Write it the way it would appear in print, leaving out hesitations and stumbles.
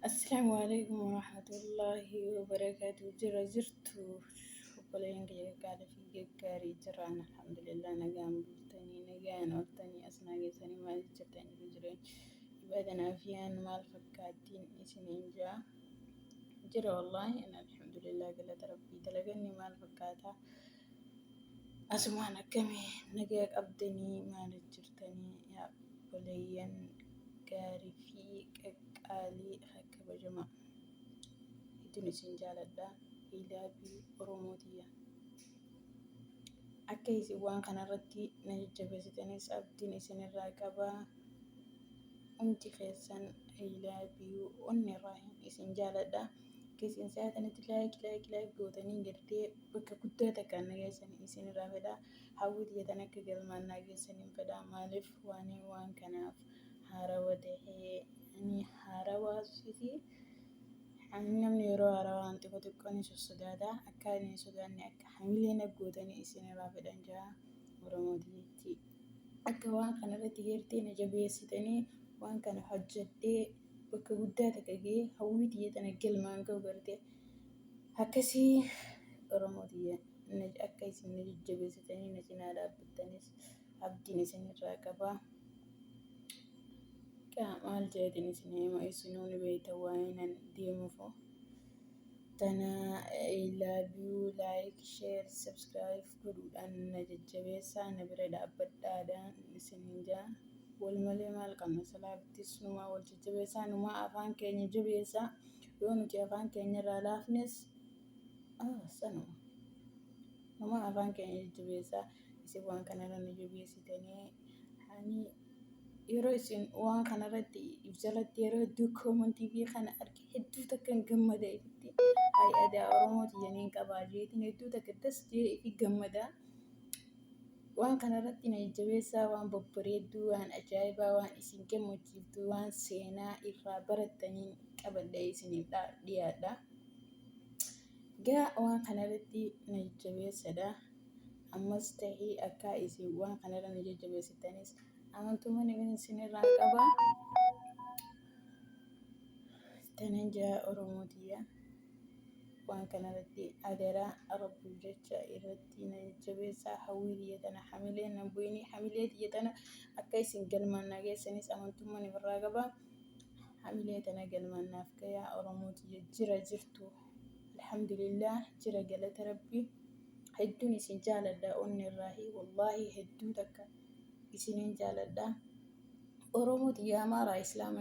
Assalaamu alaikum warahmatullaahi wabarakaatu. Jira jirtu obboleeyyan kiyya qaqqaalii fi gaggaarii jiraan, alhamdulillah, nagaan bultanii, nagaan ooltanii, asnaa geessanii, maal jirtan, jiru jireenya ibaadan afiyaan maal fakkaattiin isiniin jaa jira. Wallaahi alhamdulillah, galata rabbii. Dalaganni maal fakkaata? Asumaan akkamii, nagaa qabdanii, maal jirtanii yaa obboleeyyan gaarii fi qaqqaalii kabajamaa? Hedduun isin jaaladha. Ilaabii Oromoo tiyya. Akka isin waan kanarratti na jajjabeessitanis abdiin isinirraa qaba. Hundi keessan ilaabii onni irraa isin jaaladha. Akka isin saatanitti like, like, like gootanii gartee bakka guddaa takkaan na geessan isinirraa fedha. Hawwii tiyya tan akka galmaan na geessaniin fedha. Maaliif waan kanaaf haarawa tahee ani haarawaa siti. Namni yeroo haarawaa waan xiqqoo xiqqoo ni sossodaata. Akka ani hin sodaanne akka hamilee na gootanii isinirraa fedhan jira Oromootiitti. Akka waan kanarratti gartee na jabeessitanii waan kana hojjedhee bakka guddaa takka gahee hawwii tiyya tana galmaan gahu gartee akkasii Oromoo tiyya akka isin na jajjabeessitanii na cinaa dhaabbattanis abdiin isinirraa qaba. Maal jedheetiin isin hima, isinuu ni beektan waa'ee nan deemuufu. Tana love you, like, share, subscribe godhuudhaan na jajjabeessaa, na bira dhaabbadhaadhaan isiniin jaa. Wal malee maal qabna? Salaattis numaa wal jajjabeessaa, numaa afaan keenya jabeessaa. Yoo nuti afaan keenya irraa laafnes sanuma. Numaa afaan keenya jajjabeessaa. Isin waan kanarra na jabeessitanii ani yeroo isin waan kanarratti jalatti yeroo hedduu comment fi kana arge hedduu takka gammada ifitti. Hayi, aadaa Oromoo tiyyaniin qabaa jeetiin hedduu takka das jee ifi gammada. Waan kanarratti na jajjabeessaa, waan babbareedduu, waan ajaa'ibaa, waan isin gammachiiftu, waan seenaa irraa barattaniin qabadhee isiniif dhiyaadha. Gaa waan kanarratti na jajjabeessadha. Ammas ta'ii akka isin waan kanarra na jajjabeessitanis amantummaan isinirraa qaba. Tanan jaa Oromoo tiyya. Waan kanarratti adaraa rabbiif jecha irratti na jajjabeessaa. Hawwii tiyya tana hamilee na bu'inii, hamilee tiyya tana akka isin galmaan na geessanis amantummaan ifirraa qaba. Hamilee tana galmaan naaf gayaa Oromoo tiyya. Jira jirtu? Alhamdulillah, jira, galata rabbi. Hedduun isin jaaladha onni irraahi, wallaahi hedduu takka isinin jaaladha. Oromoo tiyya, Amaaraa, Islaama.